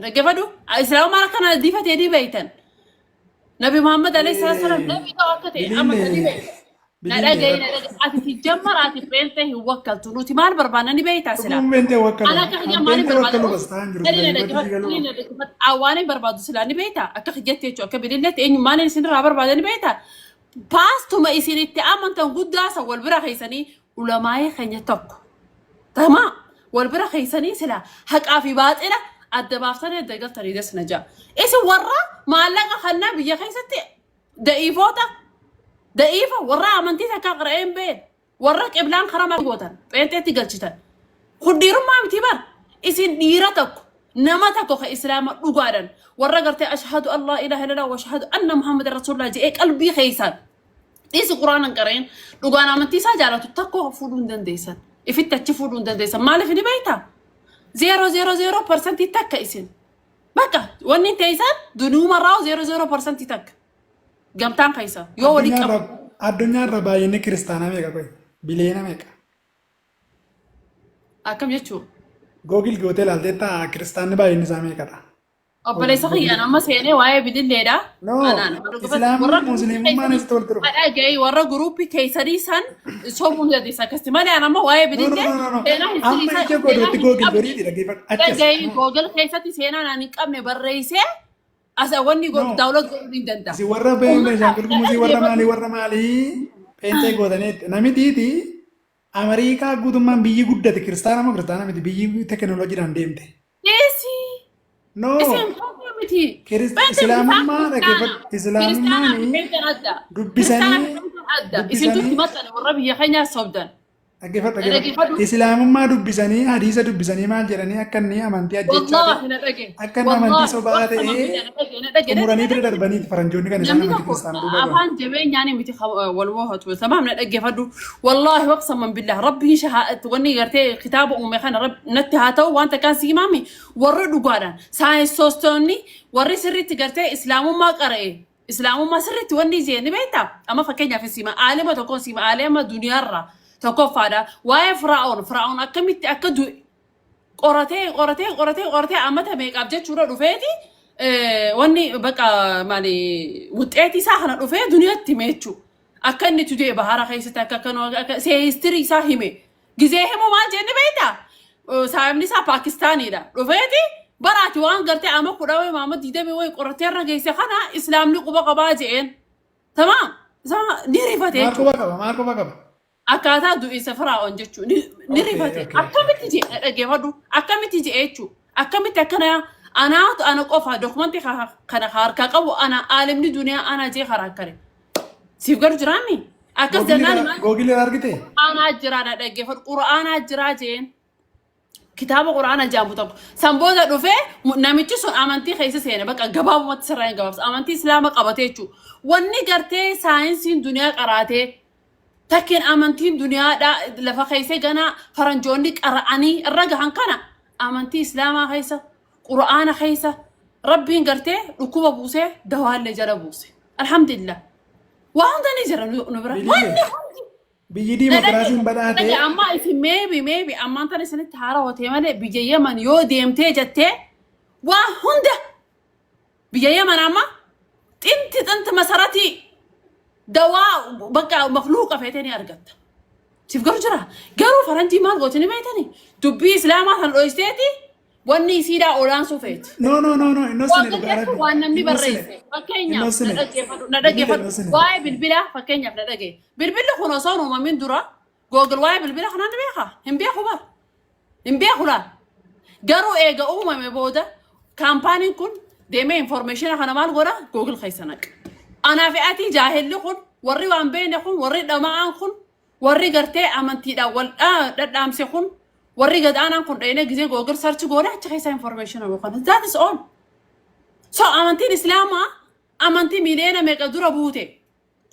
Dhaggeeffadhu. Islaamummaan akkana diifatee ni beeytan. Nabi Muhammad alayhi salaatu wasalaam nabi ta'uu akka ta'e amantanii Bilillee beeytan. Na bilillee dhaga'i, na dhaga'i. Ati tijjammar ati pheenxee hin wakkaltu. Nuti maal barbaanna ni beeytaa silaa? Dhuguma pheenxee wakkalu. Ana akka kiyya An maaliin pheenxee barbaada? wakkalu bas ta'an jiru. Sani na Sila dhaggeeffadhu, galuu. sani na dhaggeeffadhu. Waan hin barbaadu silaa ni beeytaa? Akka kiyyatti jechuudha. Akka bililleetti eenyu maaliin isinirraa barbaada ni beeytaa? Paastuma isin itti amantan guddaa san wal bira keessanii ulamaa'ee keenya tokko. Tamaa wal bira keessanii silaa haqaa fi baaxila adda baaftanii adda galtanii das na ja'a. Isin warra maallaqa kannaa biyya keessatti da'iifoota da'iifa warra amantii takkaa qara'ee hin beekne warra qiblaan karaa maal gootan pheenxeetti galchitan. Kun dhiirummaa miti bar. Isin dhiira tokko nama tokko ka islaama dhugaadhaan warra gartee ashhadu an laa ilaaha illallah wa ashhadu anna muhammadan rasuulullah jedhee qalbii keessaan dhiisi quraana hin qara'in dhugaan amantii isaa jaalatu tokko fuudhuu hin dandeessan. Ifitti achi fuudhuu hin dandeessan. Maaliif ni beektaa? 0.00% takka isin. Bakka wanni teessan dunuumarraa 0.0% takka. Gamtaan keessa yoo walii qabu. Addunyaarra baay'inni kiristaanaa meeqa qoy? Biliyoona meeqa? Akkam jechuun? Google gootee ilaalteetta kiristaanni baay'inni isaa meeqadha? Obboleessa kiyyaan amma seenee waa'ee bililleedha. No, Anaan Islaamni warra musliimummaan asitti walitti dhufa. dhaga'ii warra guruupii keessanii san sobuu dandeessa akkasitti malee an amma waa'ee No, no, bilillee no, no, no. seenaa history Amma isaa ija koo seenaa duratti hin Google qabne godhiiti dhaggeeffadhu. Achas. dhaga'ii Google keessatti seenaa naan hin qabne barreessee as wanni godhu No. download godhuu ni danda'a. Isin warra Beenshaangul Gumuzii warra maalii pheenxee gootanii namitiiti Ameerikaa guutummaan biyyi guddate kiristaana moo kiristaana miti biyyi teknooloojiidhaan deemte. Dhiisi. No. Isin pheenxee miti. Pheenxee Islaamummaa miti dhaggeeffadhu. kiristaana. Kiristaanaa fi Islaamummaan pheenxeen adda. dubbisanii Kiristaanaa fi pheenxeen adda. Isintu itti dubbisanii maxxane warra biyya keenyaa sobdan. Dhaggeeffadhu, Dhaggeeffadhu. dhaggeeffadhu. Islaamummaa dubbisanii hadiisa dubbisanii maal jedhanii akka inni amantii ajjechaa Wallaahi ta'e na dhage. akka inni amantii Wallaahi sobaa waqta ta'e mambiidha na dhage, na dhage, na xumuranii dhage. bira darbaniiti faranjoonni kan isaan Namni amantii tokko kiristaanaa duuba godhan. afaan jabeenyaan miti wal mo'atu. Tamaam, na dhaggeeffadhu. Wallaahi waqsaman billah rabbiin shahaadatti wanni gartee kitaaba uume kana natti haa ta'u waan takkaan si himaami warra dhugaadhaan saayinsistoonni warri sirriitti gartee islaamummaa qara'e islaamummaa sirriitti wanni jee ni beektaa? Amma fakkeenyaaf sima aalima tokkoon sima aalima duniyaarraa tokkoffaadha. Waa'ee Firaa'oon akkamitti akka du'e qoratee qoratee qoratee qoratee amata meeqaaf jechuudha dhufeeti wanni bakka maali wuxxeetii isaa kana dhufee duniyaatti hime jechuudha. Akka inni itti du'e bahara keessatti akka akka history isaa hime. Gizee himu maal jenne beektaa? Saayimni isaa Paakistaaniidha. Dhufeeti baraati waan gartee ama 10 wayi ama 20 wayi qoratee irra geesse kana islaamni quba qabaa je'een. Tamaam. Ni rifate Maal jechuudha. quba qaba? Maal quba qaba? Akkaataa du'iinsa Firaa'oon jechuudha. Ni rifate. Akkamitti je'e dhaggeeffadhu. Akkamitti je'e jechuudha. Akkamitti akkana anaatu ana qofa dokumentii kana harkaa qabu ana aalimni duniyaa ana jee karaa akkare. Siif galu jiraami? Akkas jennaan maal? Google irraa argite? Qur'aanaa jira na dhaggeeffadhu. Qur'aanaa jira jeen. Kitaaba qur'aana jedhamu tokko. San booda dhufee namichi sun amantii keessa seene bakka gabaabumatti sirraa hin gabaabsa. Amantii islaama qabatee jechuudha. Wanni gartee saayinsiin duniyaa qaraatee takkeen amantiin duniyaadhaa lafa keessee ganaa faranjoonni qara'anii irra gahan kana amantii islaamaa keessa qur'aana keessa rabbiin gartee dhukkuba buusee dawaallee jala buuse. Alhamdulillah. Waa hunda ni jira nu bira. Bilillee. Wanni hundi. Biyyi diimokiraasiin badhaate Dhage amma isin maybe ammaan tana isinitti haara ta'e malee biyya Yemen yoo deemtee jettee waa hunda biyya Yemen amma xinti xinti masaratii dawaa bakka makluuqa feetee ni argatta. Siif garuu jira. Garuu faranjii maal gooti ni beektani? Dubbii islaamaa san dhoysteeti wanni isiidhaa olaansuu feeti. No, no, no, no, hin dhoksine Waan dhugaa jechuun rabbi. waan namni Hin dhoksine. barreesse. Fakkeenyaaf na Hin dhoksine. dhaggeeffadhu, na Bilbilli hin dhaggeeffadhu. dhoksine. Waa'ee bilbilaa fakkeenyaaf na dhagaye. Bilbilli kun osoo hin uumamin dura Google waa'ee bilbila kanaa ni beekaa? Hin beeku bara. Hin beeku laal. Garuu eega uumame booda kaampaaniin kun deemee information kana maal godha? Google keessa naqa. Anaa fi ati jaahilli kun warri waan beekne kun warri dhama'aan kun warri gartee amantiidhaan wal dhadhaamse kun warri gad aanaan kun dhayinee gisee Google search goone achi keessa information yookaan that is all. So amantiin islaamaa amantii miliyoona meeqa dura buute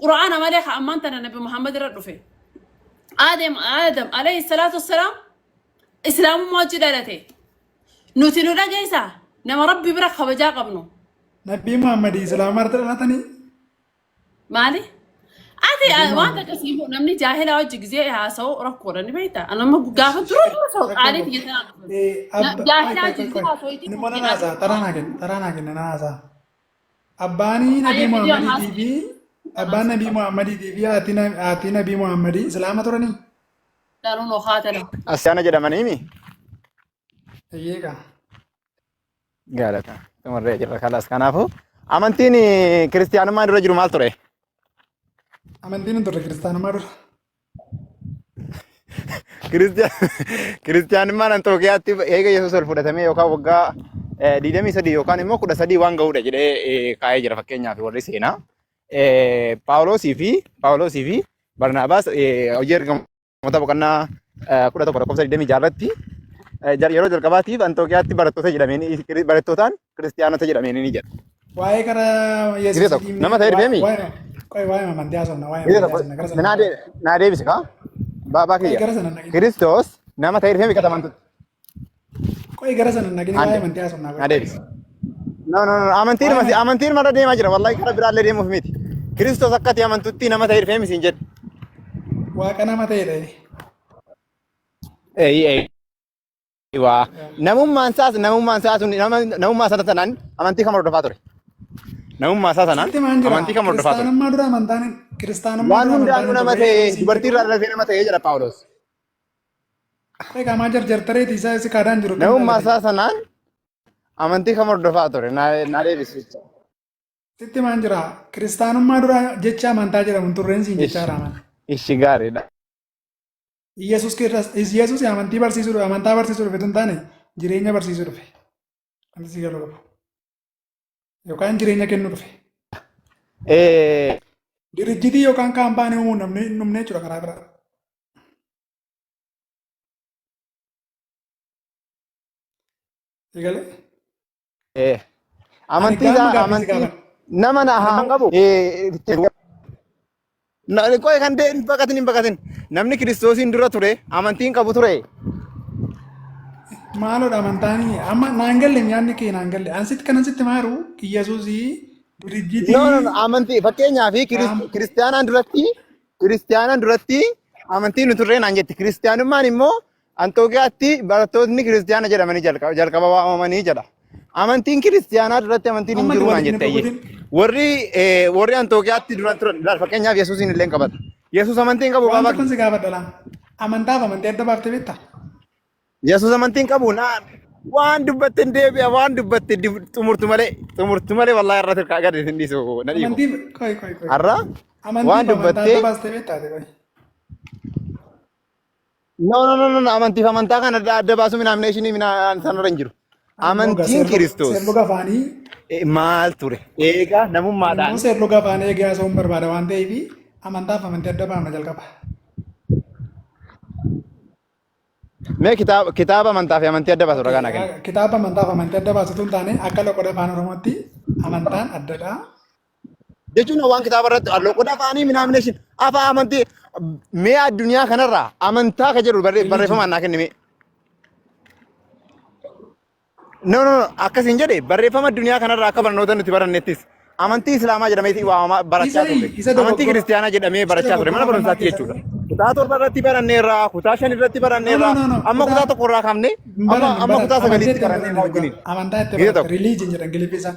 qura'aana malee ka ammaan tana nabi Muhammad irra dhufe. Adam alayhi salaatu wassalaam islaamummaa hojii dhalate. Nuti nu dhageessaa nama rabbi bira kabajaa qabnu. Nabii Muhammad Islaama irratti dhalatanii Maali? Ati Nabii waan Muhammad. akkasii immoo namni jaahilaa hojii gizee haasa'u rakkoodha ni beektaa. Ani amma gaafa dura dura sa'u Rakkoo qaalii qabu. tiyya tanaan dhufan. Abba qoy Jaahilaa qoy hojii qoy gizee qoy. haasa'u itti Inni immoo nan fufin ati. haasa'a taraa naa kenna taraa naa kenna nan haasa'a. Abbaanii Nabii Ayya viidiyoon Muhammadiitii haasa'u. fi abbaan Nabii Muhammadiitii fi haati Nabii Muhammadii Islaama turanii? Danuun okaa tana. Asiyaana jedhamaniimi. Eeyyee. Gaalata. Xumurree jirra kalas. Kanaafuu amantiin kiristiyaanummaa dura jiru maal ture? Amantiin hin turre kiristaanummaa dura. Kiristiyaanummaan Anxookiyaatti eega Yesuus ol fudhatamee yookaan waggaa 23 yookaan immoo 13 waan ga'uudha jedhee kaa'ee jira fakkeenyaaf warri seenaa. Phaawulosii fi Barnaabaas hojii ergamoota boqonnaa 11 lakkoofsa 26 irratti yeroo jalqabaatiif Anxookiyaatti barattoota jedhameen barattootaan kiristiyaanota jedhameen ni jedha. Waa'ee gara Gizee Yesuus tokko diimnee nama ta'e dhufeemi. waa'ee qoy waa'ee amantii haasofna waa'ee Gizee amantii tokko haasofna gara sana naa dhaqna. naa deebise kaa baabaa Qoy kiyya. gara sana dhaqna. Kiristoos nama ta'e dhufeemi katamantutti. Qoy gara sana dhaqni waa'ee Ande amantii haasofna naa qoy. deebise. No, no, no, amantiin Waa'ee masi amantiin marra deemaa jira. Wallahi kara biraallee deemuuf miti. Kiristoos akka ati amantutti nama ta'e dhufeemi siin jedhe. Waaqa nama ta'edha inni. Eeyi eeyi. Waa. Namummaan isaa sun namummaa isaa sanaan amantii kam hordofaa ture? Namummaa isaa sanaan Sitti maan jira amantii kam hordofaa ture? kiristaanummaa dura amantaan kiristaanummaa Waan dura amantaan hundaanuu hin nama turre ta'e Yesuus hin dubartii jedhu. irraa dhalatee nama ta'e jedha Phaawulos. Qoy qaamaa jarjartareeti isaa si kaadaan jiru akkamitti Namummaa dhalate? isaa sanaan amantii kam hordofaa ture? Naa deebisi. Sitti maan jira kiristaanummaa dura jecha amantaa jedhamu hin turreen siin jechaa Ishi raaman. ishi gaariidha. Yesuus amantii barsiisuu dhufe amantaa barsiisuu dhufe tun taane jireenya barsiisuu dhufe. Wanti si galuu qabu. Yookaan jireenya kennuu dhufe. Dirijjitii yookaan kaampaanii uumuun namni hin dhumne jechuudha karaa biraa. Egalee? Ani Amantii gaafuma isaa gaaffii si amantii gaafadha. nama na Ani haa immoo qabu. Qoy kan dee hin baqatin hin baqatin. Namni Kiristoosiin dura ture amantii hin qabu ture. Maaloodha amantaanii amma naan galle nyaanni kee naan galle ansitti kanan sitti maaru Iyyasuusii No, no, no, dirijjitii amantii fakkeenyaaf qaama kiristiyaanaan duratti amantii nu turree naan jetti. Kiristiyaanummaan immoo Anxookiyaatti barattootni kiristiyaana jedhamanii jalqaba waamamanii jedha. Amantiin kiristiyaanaa duratti amantiin hin amma jiru naan waliin hin jette ayyee. rukutin. Warri Anxookiyaatti duran turan ilaal fakkeenyaaf Yesuusiin illee hin qabata. Yesuus amantii hin qabu Waan baabaa tokkon si gaafadha laa. Amantaaf amantii adda baaftee beektaa? Yesuus amantii hin qabu naa waan dubbatte hin deebi'a waan dubbatte xumurtu malee wallahi irra tirkaa gadi hin dhiisu na dhiibu. Amantiif qoy qoy qoy. Har'a waan Amantiif amantaa dubbattee adda baastee beektaa ati qoy. No, no, no, no, no, amantiif amantaa kana adda baasuu minaaminashinii minaan sanarra hin jiru. Ani immoo egaa Amantiin Kiristoos seerluga afaanii maal ture? Eegaa ani immoo namummaadhaan seerluga afaanii eegee haasa'uun barbaada waan ta'eef amantaaf amantii adda baafna jalqaba. Mee kitaaba amantaa fi amantii adda baasu ragaa naa kenni. Kitaaba amantaaf amantii adda baasu tun taane akka loqoda afaan Oromootti amantaan addadha. Jechuun waan kitaaba irratti loqoda afaanii minaaminashin afaan amantii mee addunyaa kanarraa amantaa ka jedhu Religion. barreeffamaan naa kenni mee. No, no, no, akkas hin jedhe barreeffama addunyaa kanarraa akka barnoota nuti barannettis amantii islaamaa jedhamee waamamaa barachaa Isa turre. isa Amantii dogoggora kiristiyaanaa jedhamee isa barachaa ture mana dogoggora hubannaa barumsaatti jechuudha. keessatti. Kutaa 7 irratti baranneerra, kutaa 5 irratti No, no, baranneerra, no, no. amma Kutaa kutaa 1 irraa kaafne hin amma baranne hin amma baranne. kutaa Amantii 9tti itti barannee baranne maa dhugaa. wajjiniin. Amantaa itti Gita baratte. tokko. Religion jedha Ingiliffi isaa.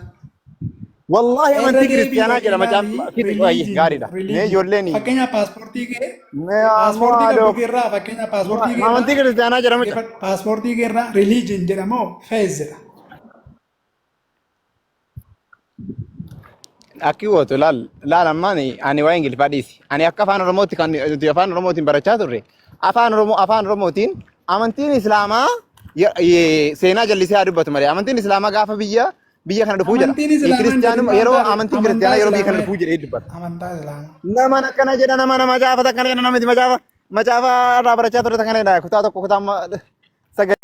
Wallaahi Irra amantii deebii kiristiyaanaa jedha ilaali macaan religion gaariidha. Mee religion. ijoolleen Fakkeenyaaf paaspoortii kee mee ammoo paaspoortii qabdu haadhoo kee irraa fakkeenyaaf paaspoortii kee irraa amantii kiristiyaanaa jedhama. dhaggeeffadhu. Paaspoortii kee irraa religion jedhamoo faith jedha. Akki gootu laal laal ammaan ani waa'ee Ingiliffaa dhiisi. Ani akka afaan Oromootti kan nuti afaan Oromootiin barachaa turre afaan Oromoo afaan Oromootiin amantiin Islaamaa seenaa jallisee haa dubbatu malee amantiin Islaamaa gaafa biyya kana dhufuu jedha. Amantiin Islaamaa hin jedhin Kiristiyaanuma maal yeroo taate amantiin amantaa kiristiyaanaa yeroo biyya kana Islaamaa dhufuu jedhee dubbata. amantaa Islaamaa. Nama akkana jedha nama nama macaafa akkana jedha namni macaafa macaafa irraa barachaa turre akkana jedha kutaa 1 kutaa 9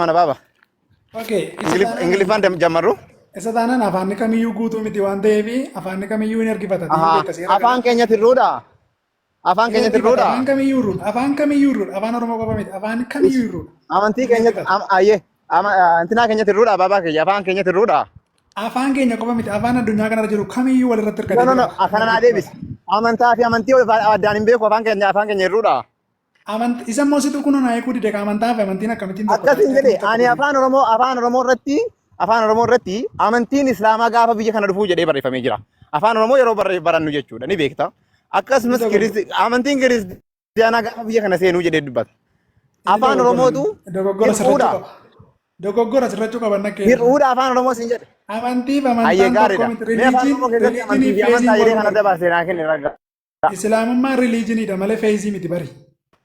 mana baaba. Okay, isa taanaan Ingiliffaan jammarru. isa taanaan afaanni kamiyyuu guutuu miti waan ta'eef afaanni kamiyyuu hin ergifata. Biyyi Ahaa. beekta seera kana. Afaan keenya tirruudha. Afaan Hin keenya ergifata. tirruudha. Afaan kamiyyuu irruudha. Afaan kamiyyuu irruudha. Afaan Oromoo qofa miti. Afaan kamiyyuu irruudha. Amantii Hin keenya ergifata. ayyee intinaa keenya tirruudha baabaa keenya afaan keenya tirruudha. Afaan keenya qofa miti, afaan addunyaa kanarra jiru kamiyyuu walirratti No, hirkatee no, no. jiraata. Kana naa deebisi. Amantaa fi amantii addaan hin beeku, afaan keenya hir'uudha. Amantii isa immoo situ kun naa hiikuu dide, amantaa fi amantiin akkamittiin tokko ta'a? Akkasiin jedhe Akkamitti tokko ani godhe? Afaan Oromoo irratti amantiin Islaamaa gaafa biyya kana dhufuu jedhee barreeffamee jira. Afaan Oromoo yeroo barannu jechuudha, ni beekta. Akkasumas amantiin kiristiyaanaa gaafa biyya kana seenuu jedhee dubbata. Inni Afaan dogoggora Oromootu dogoggora sirrachuu hir'uudha. qaba. Dogoggora sirrachuu qaba nakkee. Hir'uudha Afaan Oromoo siin jedhe. Amantii fi Ayyee, amantaan tokko gaariidha. miti. Mee Afaan Religion Oromoo keessatti religionii amantii fi fi amantaa faithiin jedhee wal kan adda baasee naa kenne ragaa. Islaamummaan religioniidha malee faithii miti bari.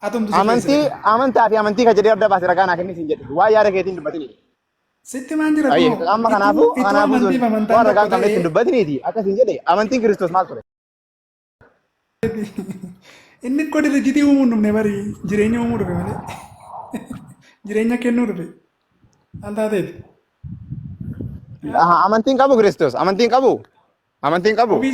Atumtu sirreessa Amantii kana. Amantaa fi amantii kan jedhee adda baasee ragaa naa kenni siin jedhe. Waa yaada keetiin dubbatini. Sitti maan jira Ayyee, kunoo amma ituu kanaafuu ituu kanaafuu sun amantii fi amantaan waan ragaa tokko hin qabnetti hin ta'ee dubbatiniiti. Akkasiin jedhe, amantiin Kiristoos maal ture? Inni koo dirjitii uumuu hin dhufne bari, jireenya uumuu dhufe malee. Jireenya kennuu dhufe. Maal taateeti? Aha, amantiin qabu Kiristoos. Amantiin qabu. Amantiin qabu. Ofii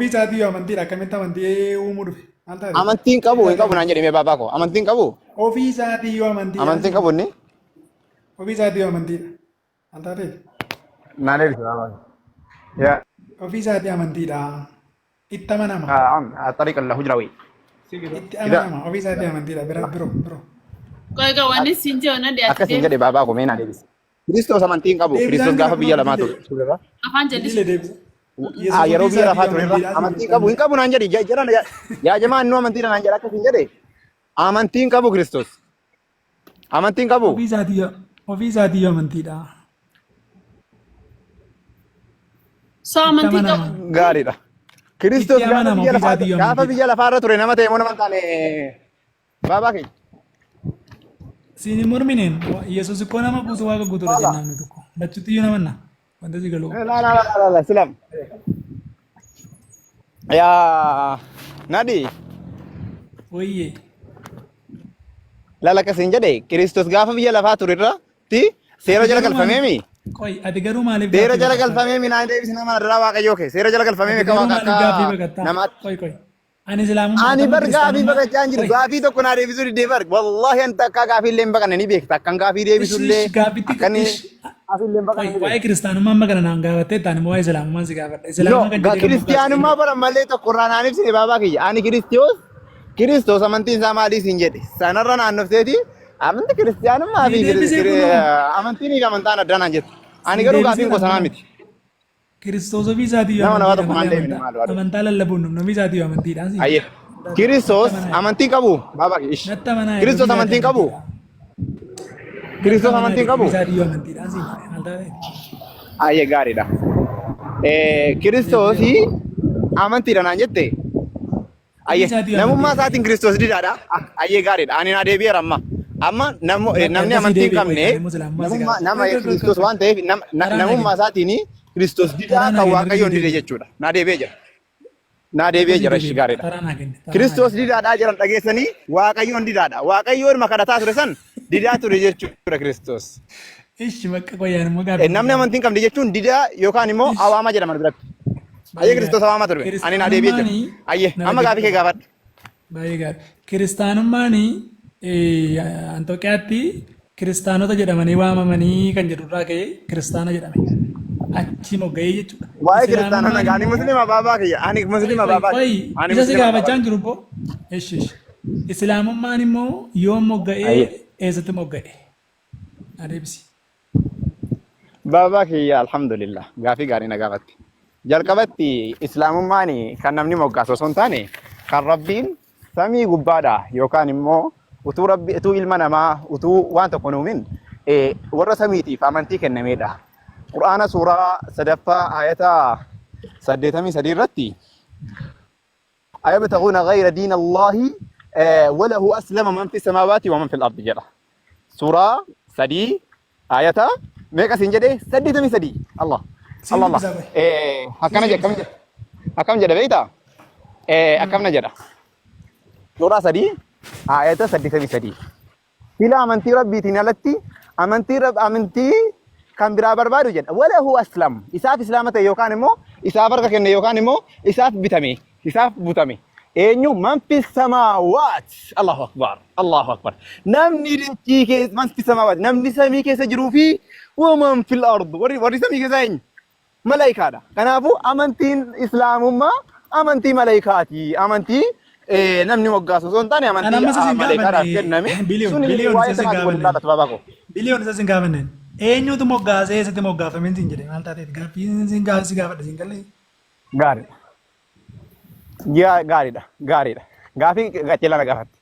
isaatii yoo amantiidha, akkamitti amantii uumuu dhufe? Maal taateeti? Amantiin qabu Ofii hin qabu isaatii naan jedhame baabaa koo. Amantiin qabu. Ofii isaatii yoo amantiidha. Amantiin qabu inni. Ofii isaatii yoo amantiidha. Maal taateeti? Naan eebise baabaa koo. Yaa. Ofii isaatii amantiidha. Itti amanama. طريق الهجروي. Itti إذا amanama. Ofii isaatii amantiidha. Bira biro biro. Qoy egaa wanni siin jedhu na dhiyaate Akkasiin deemu. jedhe baabaa koo, mee naa deebise. Kiristoos amantii hin qabu. Deebisaan Kiristoos jira gaafa kunoo biyya lamaa bilbilee. ture. Afaan jallisu. Bilbilee deebisa. Yesuus Ah, yeroo ofii biyya isaatii lafaa ture irra amantiidha. amantii qabu hin qabu naan jedhi jedhan yaa jamaa, inni amantiidha naan jedha. Akkasiin jedhe, amantii hin qabu Kiristoos. Amantii hin qabu. Ofii isaatii yoo amantiidha. So Itti amantii qabu. amanama. Gaariidha. Kiristoos Itti gaafa amanama, biyya ofii lafaa isaatii yoo gaafa amantiidha. biyya lafaa irra ture nama ta'e moo nama hin taane, baabaa keenya? Siin hin mormineen, Yesuus ikkoo nama guutuu, Waaqa guutuudha jenna namni tokko. Lachuutti iyyuu namanna. Wanta si galu. La la la la la silam. Yaa Nadi. Wayyee. Lala, akkasiin jedhe, Kiristoos gaafa biyya lafaa ture irratti seera Ati jala garuu maaliif galfameemi. Qoy, ati garuu maaliif Seera gaaffii jala baqattaa? galfameemi, naan deebisi nama irraa Waaqayyoo kee. Seera jala galfameemi Ati akka garuu Waaqa maaliif gaaffii akka baqattaa? namaatti. Qoy qoy. Ani Islaamummaa Ani amma bar gaafii kiristaanummaa baqachaa hin jiru. Qoy. Gaafii tokko naa deebisuu didee bar. Wallaahi ani takka gaafii illee hin baqanne, ni beekta. Akkan gaafii deebisuu Ish illee ish gaaffitti akkan ish gaafii illee hin qoy baqanne ni waa'ee beekta. kiristaanummaa amma kana naan gaafattee ta'an immoo waa'ee Islaamummaan si gaafadha. No, Islaamummaa kan jedhee kan moggaase kiristiyaanummaa eenyu? baran malee tokko irraa naan ibsine baabaa kiyya. Ani Kiristoos amantiin isaa maalii siin jedhe. Sanarra naannofteeti amantii kiristiyaanummaa Sii fi deebisee kunoo. amantiin fi amantaan addaa naan jettu. Ani Sii garuu gaafiin deebiseera koo sanaa kunoo. miti. Kiristoos ofii isaatii yoo Nama namaa amantiidha tokko naan malee deebine amantaa maal waaduu. amantaa lallabuun dhumne, ofii isaatii yoo amantiidhaan siin Ayyee. jedhe. Natti Kiristoos amanaa. amantii qabu baabaa kiyya. Ish. Natti amanaa, Kiristoos ofii isaatii amantii qabu. amantiidha. Kiristoos Natti amanaa, amantii ofii qabu. isaatii yoo amantiidhaan siin jedhe. Maal taatee? Ayyee, gaariidha. Kiristoos amantiidha naan jette. Ofii Ayyee, isaatii yoo namummaa amantiidha. isaatiin Kiristoos didaadha. Ayyee, gaariidha. Ani naa deebi'eera amma. Amma Bakka namni ergasii amantii hin deebi'e qoy qabne kan immoo Islaamummaa si namummaa gaafadha. nama Qoy qoy qoy Kiristoos qoy. waan ta'eef Karaa naa namummaa kenni. isaatiin Kiristoos didaa Karaa naa kan kenni, Waaqayyoon ergasii dide deebi'e. jechuudha. Naa deebi'ee jira. Naa deebi'ee Ergasii jira, ishi deebi'e. gaariidha. Karaa naa kenni. Karaa naa Kiristoos kenni. didaadhaa jiran dhageessanii, Waaqayyoon didaadha. Waaqayyoon makadhataa ture san didaa ture jechuudha Kiristoos. Ishi bakka qoyyaan immoo gaaffii si Namni gaafadha. amantii hin qabne jechuun didaa yookaan immoo Ishi awaamaa jedhaman biratti. Ayyee, baay'ee Kiristoos gaarii. awaamaa ture. Ani naa deebi'ee jira. Kiristaanummaanii Ayyee, na amma gaafii kee dhaggeeffadhu. gaafadhu. Baay'ee gaarii. Kiristaanummaanii Anxooqiyaatti kiristaanota jedhamanii waamamanii kan jedhurraa ka'ee kiristaana jedhame. Achi mogga'ee jechuudha. Waa'ee kiristaanota Islaamummaan ani immoo Muslima baabaa kiyya. Ani qoy Muslima qoy baabaa qoy kiyya. Ani isa si Muslima baabaa gaafachaa hin kiyya. jiru boo. Ishi ishi. Islaamummaan immoo yoom mogga'ee, Ayyee. eessatti mogga'e? Adeebisi. Baabaa kiyya, alhamdulillah, gaafii gaarii na gaafatte. Jalqabatti Islaamummaan kan namni moggaasu osoo hin taane kan Rabbiin samii gubbaadha yookaan immoo utuu Rabbi utuu ilma namaa utuu waan tokko hin uumin warra samiitiif amantii kennameedha. Qur'aana suuraa sadaffaa ayata 83 irratti ayabtaguuna ghayra diina Allaahi walahu aslama man fi samaawaati wa man fil ardi jedha. Suuraa 3 ayata meeqa siin jedhee? 83. Allah. Siin Allah Allah. dubbisaa bahe. Akkana Siin jedha, akkam dubbisaa. jedha, akkam jedha beektaa? Akkamna jedha. Suuraa 3 ayata 83. Sila amantii Rabbiitiin alatti amantii kan biraa barbaadu jedha. Walahu aslam. Isaaf Islaama ta'e yookaan immoo isaaf harka kenne yookaan immoo isaaf bitame, isaaf butame. Eenyu? Man fi samaawaat. Allahu akbar. Allahu akbar. Namni dachii keessa, man fi samaawaat. Namni samii keessa jiruu fi waman fil ard. Warri samii keessa eenyu? Malaayikaadha. Kanaafuu amantiin Islaamummaa amantii malaayikaati. Amantii namni moggaasu osoo hin taane Kan amantii amma isa sin malaayikaadhaaf gaafanne kenname. biliyoon Suni biliyoon waa'ee isa sin sanaatiin waliin gaafanne laallatu baabaa koo. biliyoon isa sin gaafanne eenyutu moggaasee eessatti moggaafameen sin jedhe maal taateet gaaffii sin gaafii si gaafadhe sin galee. Gaariidha. Yaa gaariidha. Gaariidha. Gaafii qajeelaa na gaafatte.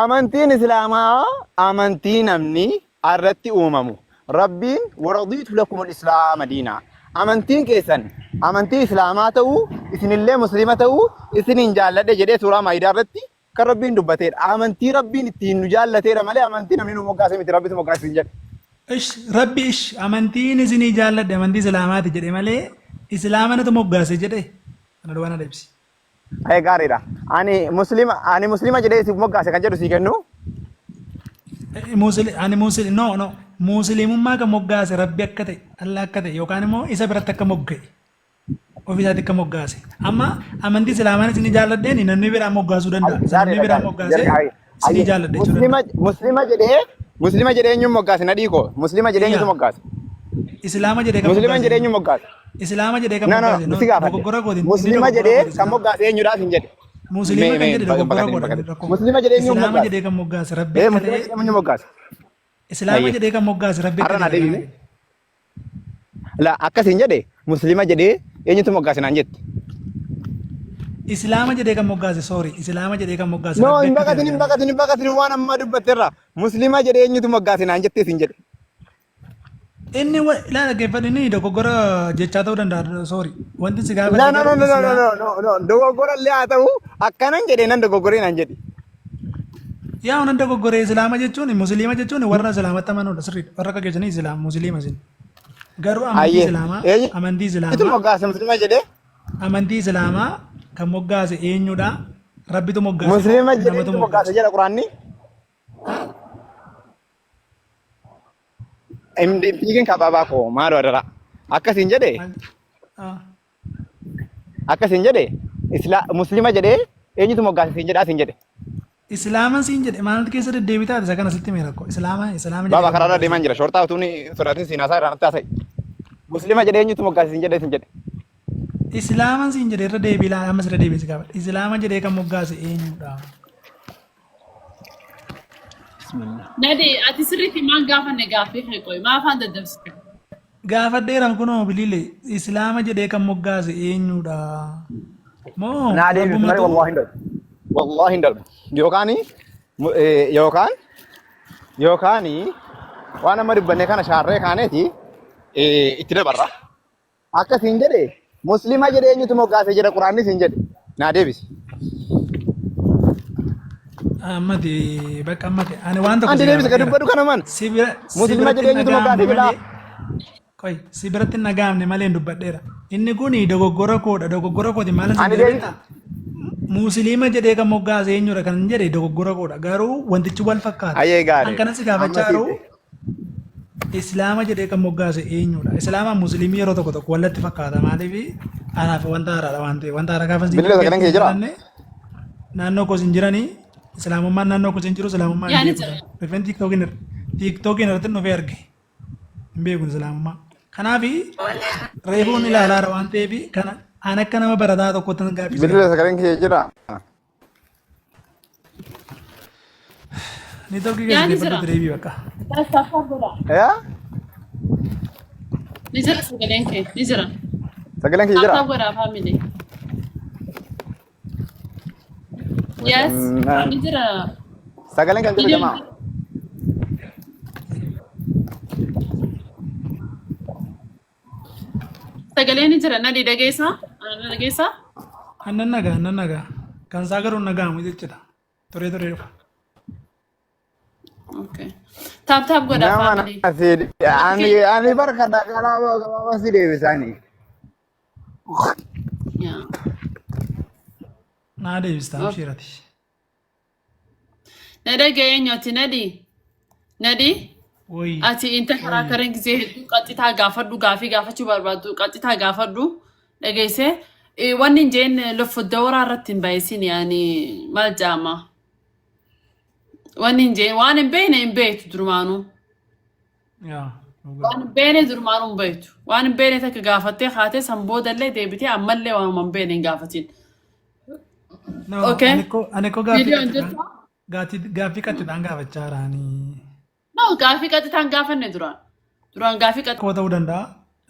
Amantiin Islaamaa amantii namni irratti uumamu. Rabbiin waradiitu lakumul islaama diinaa. Amantiin keessan amantii Islaamaa ta'uu isinillee musliima ta'uu isiniin jaalladhe jedhee suuraa Maayidaa irratti kan Rabbiin dubbateedha. Amantii Rabbiin ittiin nu jaallateedha malee amantii namni nu moggaase miti Rabbitu moggaase hin jedhe. Ish rabbi ish amantiin isinii jaalladhe amantii Islaamaati jedhe malee Islaama natu moggaase jedhe kana duwwaa na deebisi. Ee gaariidha. Ani muslima jedhee si moggaase kan jedhu sii kennu. Ani no no muslimummaa kan moggaase rabbi akka ta'e Allah akka ta'e yookaan immoo isa biratti akka mogga'e ofii isaatti akka moggaase. Amma amantii Islaamaan isinii jaalladheen namni biraa moggaasuu danda'a. Namni Gaariidha biraa gaariidha. moggaasee isinii jaalladhe jechuu Muslima danda'a. Muslima jedhee eenyuun moggaase nadhii koo? Muslima jedhee eenyutu Iyyaa moggaase? Islaama jedhee kan Muslima moggaase jedhee eenyuun moggaase? Islaama jedhee kan No no moggaase no si gaafadhe. dogoggora kooti inni Muslima dogoggora jedhee kooti kan Islaama. moggaase eenyudhaaf hin jedhe. Muslima Mee kan mee jedhe dogoggora baqatin godha baqatin. rakkoo. Muslima jedhee eenyuun Islaama moggaase? jedhee kan moggaase rabbi Ee akka muslima ta'e jedhee eenyuun moggaase? Islaama Ayyee. jedhee kan moggaase rabbi akka Har'a naa ta'e deebine. La akkas hin jedhe muslima jedhee eenyutu moggaase naan jette. Islaama jedhee kan moggaase, sorry, Islaama jedhee kan moggaase No rabbi hin akka ta'e baqatin hin baqatin hin baqatin waan ammaa dubbatteerra. Muslima jedhee eenyutu moggaase naan jettee sin jedhe. Inni ilaala dhaggeeffadhu, inni dogoggora jechaa ta'uu danda'a, sorry. Wanti si No gaafadhe no no garuu no no no Islaam no no dogoggora illee haa ta'u akkanan jedhee nan dogoggoree naan jedhe. Yaa wannan dogoggoree. Islaama jechuun musliima jechuun warra Islaamatti amanuudha, sirriidha. Warra akka keessanii Islaam musliima isin. Garuu amantii Ayyee Islaamaa amantii eenyutu Islaamaa moggaase muslima jedhee? Amantii Islaamaa kan moggaase eenyudha? Rabbitu moggaase moo Muslima jedhee namatu eenyutu moggaase moggaase? jedha Quraanni? Fiigin kabaabaa koo maaloo adara. Akkasiin jedhe akkasiin jedhe muslima jedhee eenyutu moggaase siin jedhaa siin jedhe. Islaama siin jedhe, maaltu keessa deddeebitaa isa kana sitti mee rakkoo Islaama jedhee Baaba kan karaarra moggaase. deemaan jira. Shorxaa utuu ni sodaatin siin haasaa irraa natti haasa'i. Muslima jedhee eenyutu moggaase siin jedhee siin jedhe. Islaama siin jedhe, irra deebii laa ammas irra deebii si gaafadha. Islaama jedhee kan moggaase eenyudha? Nadi, ati sirriitti maal gaafanne gaaffii kee qoy? Maa afaan daddabsite? Gaafadheeran kunoo bilile, Islaama jedhee kan moggaase eenyudha? Moo Naa deebisu malee rabbumatu wallaahi hin darbu. Wallaahi hin darbu. Yookaan waan amma dubbanne kana shaarree kaaneeti itti dabarra. Akkasiin jedhe muslima jedhee eenyutu moggaase jedha Quraanni siin jedhe. Naa deebisi. Ammati bakka ammati ani waan tokko Anti si deebisi ka gaafadheera. dubbadhu kana man. Si Muslima biratti jedhee hin eenyutu dhaga'amne moggaase jedha. malee, qoy, si biratti hin dhaga'amne malee hin dubbadheera. Inni kun dogoggora koodha. Dogoggora kooti maal isin Ani jedhe deebisi. beektaa? Musliima jedhee kan moggaase eenyudha kan jedhe dogoggora koodha. Garuu wantichi wal fakkaata. Ayyee An gaarii. kana si Amma gaafachaa jiru sitti. Islaama jedhee kan moggaase eenyudha? Islaamaa musliimii yeroo tokko tokko wallatti fakkaata. Maaliif anaaf wanta haaraadha waan ta'eef. Wanta haaraa gaafa Bilila sagaleen kee jira? baranne naannoo koos hin jiranii, Islaamummaan naannoo koos hin jiru, Islaamummaan hin Yaani beeku. jira. Rifeen tiiktookiin irratti dhufee arge hin beeku Islaamummaa. Kanaaf reefuun ilaalaadha waan ta'eef kana an akka nama barataa tokkotti nan gaaffii si Bilila gaafadha. sagaleen kee jira? Neetwoorkii keessa Yaani deeffadhu jira. deebii bakka. Taaffaa godha. Yaa? Ni jira sagaleen kee. Ni jira. Sagaleen kee jira? Taaffaa godha family. Yes. Ni jira. Sagaleen kan Ni jiru jira. jamaa. Sagaleen ni jira. Nadi dhageessaa? Ana dhageessaa? Annan nagaa, annan nagaa. Kan isaa garuu nagaamu jechuudha. Turee turee dhufa. Okay. Tap tap godha Nama family. na si ani barka gabaabaa gabaabaa si deebisanii. Yeah. Naa deebistaa Okay. abshiirati. Na dhaga'ee eenyu Nadi? Nadi? Woyi. Ati inta karaa kareen gisee hedduu qaxxitaa gaafadhu, gaafii gaafachuu barbaaddu qaxxitaa gaafadhu dhageesse. Wanni hin jeen loffodda irratti hin baay'isin, yaani maal jaama. Wanni hin jeen waan hin beekne hin beektu durumaanuu. Yaa. Dhugaa. Waan hin beekne durumaan hin beektu. Waan hin beekne takka gaafattee kaatee san boodallee deebitee ammallee waan hin beekne hin gaafatin. No, Okay. ani ko gaaffii Viidiyoon qaxxidhaan jirtu? gaaffii qaxxidhaan gaafachaa jiraanii. No, gaaffii qaxxitaan gaafanne duraan. Duraan gaaffii qaxxi. Koo ta'uu danda'a.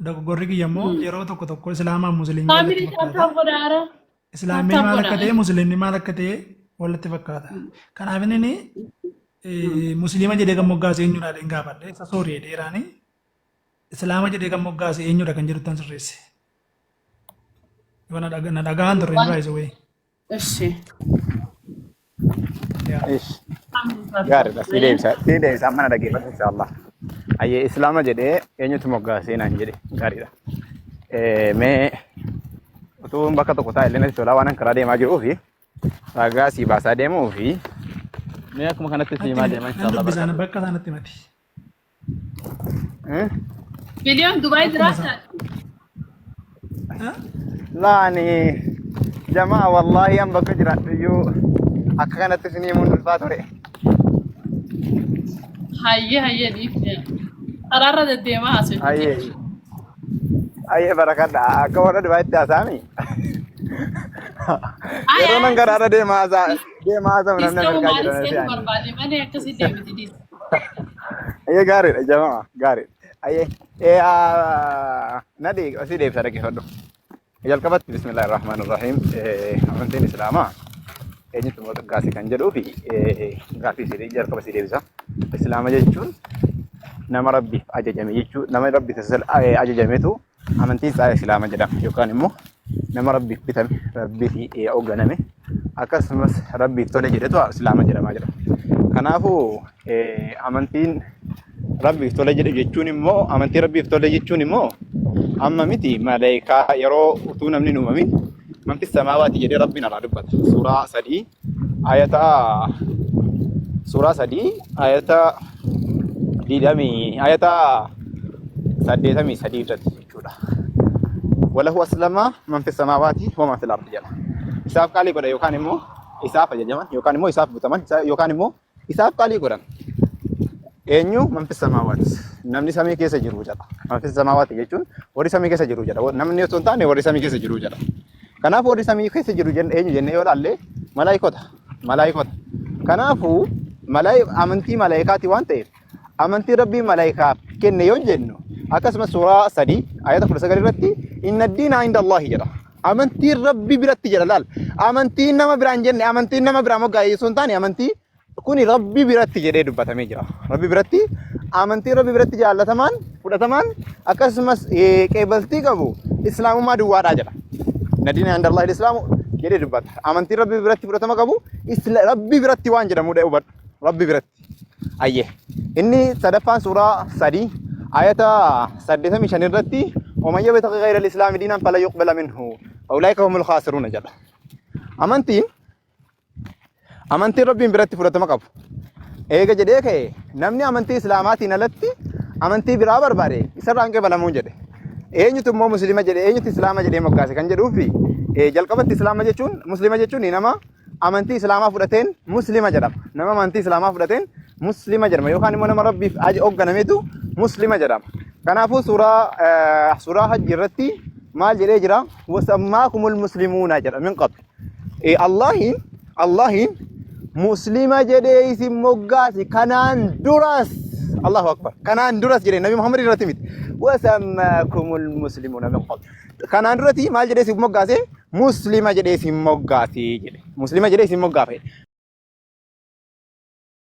Dogoggorri kiyya immoo yeroo tokko tokko islaamaa musliimii walitti Family fakkaata. tap tap godhaara. Islaamni Tap tap maal akka godhaa. ta'e, musliimni maal akka ta'e walitti fakkaata. Kanaaf inni musliima jedhee kan moggaase eenyudha jedheen gaafadhe. Isa sorry dheeraani. Islaama jedhee kan moggaase eenyudha kan jedhu tan sirreesse. Yoo na dhaga'an turre ni baay'ise wayii. Ishi. Yaa. Ish. Gaariidha. Si deebisa. Si deebisa. Amma na dhaggeeffadhu inshallah. Ayyee, islaama jedhee eenyutu moggaasee naan jedhe, gaariidha. Mee utuu bakka tokko taa'e illee natti tolaa, waan an karaa deemaa jiruu fi ragaa sii baasaa deemuu fi mee akkuma kanatti sii himaa deema Nan inshallah dubbisaan barakatu. bakka isaanitti mati. Eh? Viidiyoon Dubaay Akkuma isaan. jiraata. Ha? Laani jamaa, wallahi an bakka jiraadhu iyyuu akka kanatti isinii himuun ulfaa ture. Hayyee, hayyee, dhiifne. Karaarra deddeemaa asii. Ayyee. Ayyee, barakadha. Akka warra Dubaayitti haasa'ami. Yeroo nan karaarra deemaa haasa'u namni Dhiista'uu Ameerikaa maalis jedhan seenuu si'ani. barbaade malee akkasii deemiti dhiiste. Ayyee, gaariidha jamaa, gaariidha. Ayyee nadhi asii deebisa, dhaggeeffadhu. Jalqabatti bismillahir rahmanir rahiim, amantiin islaamaa eenyutu moggaase kan jedhuu fi gaaffii si jalqaba si deebisa. Islaama jechuun nama Rabbiif ajajame jechuu, nama Rabbiif ajajametu amantiin isaa islaama jedhama, yookaan immoo nama Rabbiif bitame, Rabbiif hoogganame, akkasumas Rabbiif tole jedhetu islaama jedhamaa jedha. Kanaafuu amantiin Rabbiif tole jedhe jechuun immoo, amantii Rabbiif tole jechuun immoo amma miti, malaayikaa yeroo utuu namni hin uumamin man fi samaawaati jedhee Rabbiin alaa dubbata. Suuraa 3 ayata 20, ayata 83 irratti jechuudha. Walahu aslama man fi samaawaati wa man fil ardi jedha. Isaaf qaalii godha yookaan immoo isaaf ajajaman yookaan immoo isaaf butaman yookaan immoo isaaf qaalii godhan. Eenyu? Man fi samaawaati. Namni samii keessa jiru jedha. Man fi samaawaati jechuun warri samii keessa jiru jedha. Namni osoo hin taane warri samii keessa jiru jedha. Kanaaf warri samii keessa jiru jenne eenyu jennee yoo ilaalle, malaayikota. Malaayikota. Kanaafuu amantii malaayikaati waan ta'eef, amantii Rabbii malaayikaaf kenne yoo jennu, akkasumas suuraa 3 ayata 19 irratti inna diina inda Allahi jedha. Amantiin Rabbi biratti jedha, laal. Amantiin nama biraan jenne, amantiin nama biraa moggaa'e osoo hin taane, amantii kuni Rabbi biratti jedhee dubbatamee jira. Rabbi biratti, amantii Rabbi biratti jaallatamaan, fudhatamaan, akkasumas qeebaltii qabu islaamummaa duwwaadhaa jedha. Inna diina inda Allahi islaamu jedhee dubbata. Amantiin Rabbi biratti fudhatama qabu Rabbi biratti waan jedhamudha, hubadhu. Rabbi biratti. Ayyee. Inni sadaffaan suuraa 3 ayata 85 irratti waman yabtaghi ghayra al-islaami diinan falan yuqbala minhu ulaa'ika humul khaasiruuna jedha. Amantiin Rabbiin biratti fudhatama qabu. Eega jedhee ka'e, namni amantii Islaamaatiin alatti amantii biraa barbaade isarraa hin qeebalamuun jedhe. Eenyutu immoo Musliima jedhe, eenyutu Islaama jedhee moggaase kan jedhuufi, jalqabatti Islaama jechuun, Musliima jechuun nama amantii Islaamaa fudhateen Muslima jedhama. Nama amantii Islaamaa fudhateen Muslima jedhama yookaan immoo nama Rabbiif hoogganametu Muslima jedhama. Kanaafuu suuraa Hajji irratti maal jedhee jira? Wasammaakumul muslimuuna jedha min qabl. Allahin Muslima jedhee isin moggaase kanaan duras. Allahu akbar. Kanaan duras jedhee, Nabi Muhammad irratti miti. Wasammaakumul muslimuuna min qabl. Kanaan duratti maal jedhee isin moggaase? Muslima jedhee isin moggaase jedhe. Muslima jedhee isin moggaafe.